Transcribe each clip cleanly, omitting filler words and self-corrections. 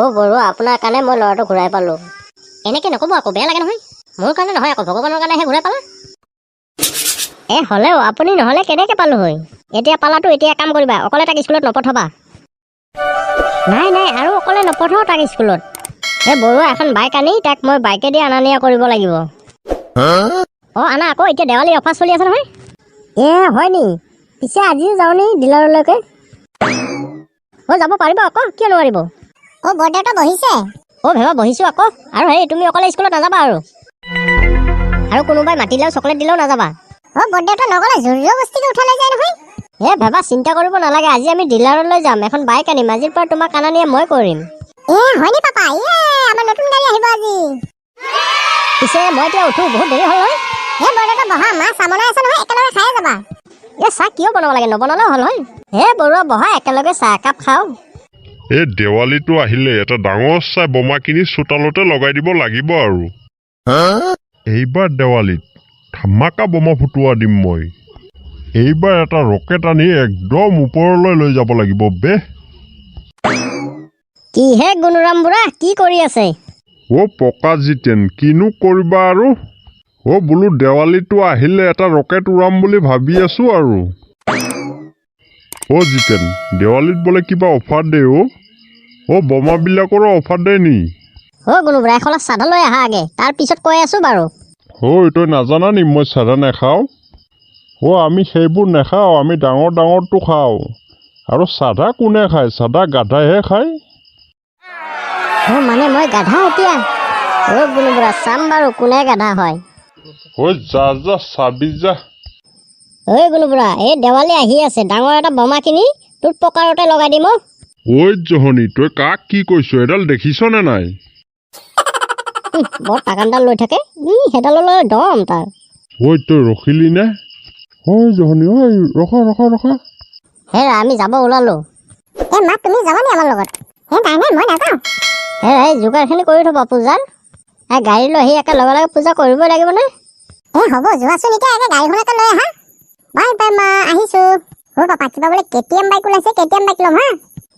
অ' বৰুৱা, আপোনাৰ কাৰণে মই ল'ৰাটো ঘূৰাই পালোঁ। এনেকৈ নক'ব আকৌ, বেয়া লাগে নহয়। মোৰ কাৰণে নহয় আকৌ, ভগৱানৰ কাৰণেহে ঘূৰাই পালা। এ হ'লেও আপুনি নহ'লে কেনেকৈ পালোঁ হয়? এতিয়া পালাতো, এতিয়া কাম কৰিবা, অকলে তাক স্কুলত নপঠাবা। নাই নাই, আৰু অকলে নপঠাওঁ তাক স্কুলত। এই বৰুৱা, এখন বাইক আনি তাক মই বাইকেদি অনা নিয়া কৰিব লাগিব। অঁ, আনা আকৌ, এতিয়া দেৱালী অফাৰ চলি আছে নহয়। এ হয় নি? পিছে আজিও যাওঁ নি ডিলাৰলৈকে? অ' যাব পাৰিব আকৌ, কিয় নোৱাৰিব? অ' বৰদেউতা, বহিছে? অ' ভেবা, বহিছোঁ আকৌ। আৰু হেৰি, তুমি অকলে স্কুলত নাযাবা আৰু, আৰু কোনোবাই মাতিলেও, চকলেট দিলেও নাযাবা। অ' বৰদেউতা, নগ'লে জোৰ জবস্তিকে উঠাই লৈ যায় নহয়। এ ভেবা, চিন্তা কৰিব নালাগে। আজি আমি ডিলাৰলৈ যাম, এখন বাইক আনিম। আজিৰ পৰা তোমাক অনা নিয়া মই কৰিম। এ হয়নি পাপা? এ আমাৰ নতুন গাড়ী আহিব আজি। পিছে মই এতিয়া উঠো, বহুত দেৰি হ'ল নহয়। হে বৰদেউতা, বহা, মা চাহ বনাই আছে নহয়, একেলগে খায়ে যাবা। এ চাহ কিয় বনাব লাগে? নবনালেও হ'ল হয়। হে বৰুৱা, বহা, একেলগে চাহ একাপ খাওঁ। এই দেৱালীটো আহিলে এটা ডাঙৰ চাই বোমা কিনি চোতালতে লগাই দিব লাগিব। আৰু এইবাৰ দেৱালীত ধামাকা বোমা ফুটোৱা দিম মই। এইবাৰ এটা ৰকেট আনি একদম ওপৰলৈ লৈ যাব লাগিব বে। কিহে গুণৰাম বুঢ়া, কি কৰি আছে? অ' পকা জিতেন, কিনো কৰিবা আৰু? অ' বোলো, দেৱালীটো আহিলে এটা ৰকেট উৰাম বুলি ভাবি আছো আৰু। অ' জিতেন, দেৱালীত বোলে কিবা অফাৰ দে অ'। অ' বোমাবিলাকৰো অফাৰ দে নি? অ' গুণু বুঢ়া, এখলা চাধা লৈ আহা আগে, তাৰ পিছত কৈ আছো বাৰু। ঐ, তই নাজানা নি মই চাধা নাখাওঁ? অ' আমি সেইবোৰ নাখাওঁ, আমি ডাঙৰ ডাঙৰটো খাওঁ। আৰু চাধা কোনে খায়? চাধা গাধাইহে খায়। অ' মানে মই গাধা এতিয়া? অ' গুণু বুঢ়া, চাম বাৰু কোনে গাধা হয়। ঐ যা যা, চাবি যা। ঐ গুণু বুঢ়া, এই দেৱালী আহি আছে, ডাঙৰ এটা বোমা কিনি তোৰ পকাৰতে লগাই দিম অ'। ঐ জহনী, তই কাক কি কৈছ? এডাল দেখিছনে নাই? উহ, বৰ টাকানডাল লৈ থাকে। ই সেইডাললৈ দম তাৰ। ঐ, তই ৰখিলি নে? ঐ জহনী, ঐ ৰখা ৰখা ৰখা। হেৰা, আমি যাব ওলালো। এ মা, তুমি যাবা নি আমাৰ লগত? হে নাই নাই, মই নাযাওঁ। হেৰা, এই যোগাৰখিনি কৰি থ'বা পূজাৰ। এই গাড়ী লৈ আহি একে লগে লগে পূজা কৰিবই লাগিবনে? এ হ'ব, যোৱাচোন এতিয়া, একে গাড়ীখনকে লৈ আহা। বাই বাই মা, আহিছো। অ' পাপা, কিবা বোলে কেটিএম বাইক ওলাইছে, কেটিএম বাইক ল'ম হা।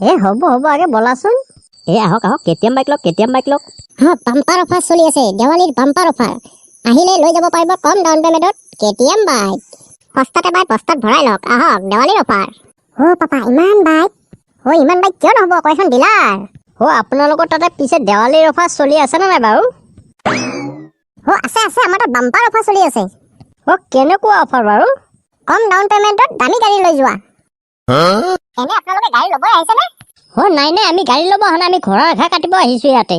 এ হ'ব হ'ব, আগে ব'লাচোন। এই আহক আহক, কেটিএম বাইক লওক, কেটিএম বাইক লওক। হা, বাম্পাৰ অফাৰ চলি আছে, দেৱালীৰ বাম্পাৰ অফাৰ। আহিলে লৈ যাব পাৰিব কম ডাউন পেমেণ্টত কেটিএম বাইক। সস্তাতে পাই বস্তাত ভৰাই লওক, আহক, দেৱালীৰ অফাৰ। অ' পাপা, ইমান বাইক? অ' ইমান বাইক কিয় নহ'ব আকৌ, এখন ডিলাৰ। অ' আপোনালোকৰ তাতে পিছে দেৱালীৰ অফাৰ চলি আছেনে নাই বাৰু? অ' আছে আছে, আমাৰ তাত বাম্পাৰ অফাৰ চলি আছে। অ' কেনেকুৱা অফাৰ বাৰু? কম ডাউন পেমেণ্টত দামী গাড়ী লৈ যোৱা। এনে আপোনালোকে গাড়ী ল'বই আহিছেনে? অ' নাই নাই, আমি গাড়ী ল'ব অহা নাই, আমি ঘোঁৰাৰ ঘাঁহ কাটিব আহিছোঁ ইয়াতে।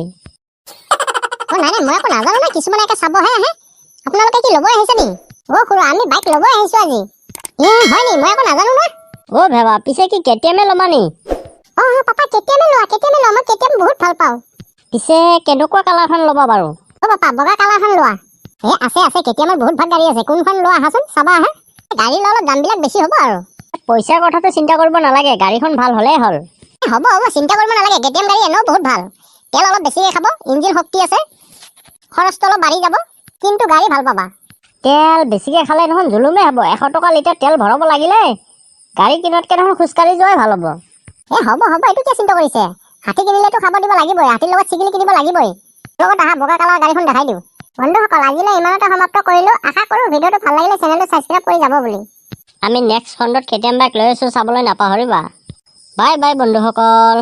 অ' নাই নাই, মই আকৌ নাজানো নহয়, কিছুমানে একে চাবহে আহে। আপোনালোকে কি ল'বই আহিছে নি? অ' খুৰা, আমি বাইক ল'বই আহিছোঁ আজি। এ হয় নি? মই আকৌ নাজানো নহয়। অ' ভেবা, পিছে কি কেটিএমে ল'বা নি? অ' অ' পাপা, কেটিএমে লোৱা, কেটিএমে লোৱা, মই কেটিএম বহুত ভাল পাওঁ। পিছে কেনেকুৱা কালাৰখন ল'বা বাৰু? অ' পাপা, বগা কালাৰখন লোৱা। এ আছে আছে, কেটিএমৰ বহুত ভাগ গাড়ী আছে, কোনখন লোৱা আহাচোন, চাবা আহা। গাড়ী লোৱা অলপ দামবিলাক বেছি হ'ব আৰু। পইচাৰ কথাটো চিন্তা কৰিব নালাগে, গাড়ীখন ভাল হ'লেই হ'ল। এ, হ'ব হ'ব, চিন্তা কৰিব নালাগে। কেটিএম গাড়ী এনেও বহুত ভাল, তেল অলপ বেছিকে খাব, ইঞ্জিন শক্তি আছে, খৰচটো অলপ বাঢ়ি যাব, কিন্তু গাড়ী ভাল পাবা। তেল বেছিকে খালে দেখোন জুলুমে হ'ব। 100 টকা লিটাৰ তেল ভৰাব লাগিলে গাড়ী কিনাতকৈ দেখোন খোজকাঢ়ি যোৱাই ভাল হ'ব। এ হ'ব হ'ব, এইটো কিয় চিন্তা কৰিছে? হাতী কিনিলেতো খাব দিব লাগিবই, হাতীৰ লগত চিকিলি কিনিব লাগিবই। লগত আহা, বগা কালাৰ গাড়ীখন দেখাই দিওঁ। বন্ধুসকল, আজিলৈ ইমানতে সমাপ্ত কৰিলো। আশা কৰো ভিডিঅ'টো ভাল লাগিলে চেনেলটো ছাবস্ক্ৰাইব কৰি যাব বুলি। আমি নেক্সট খণ্ডত কেটিএম বাইক লৈ আছোঁ, চাবলৈ নাপাহৰিবা। বাই বাই বন্ধুসকল।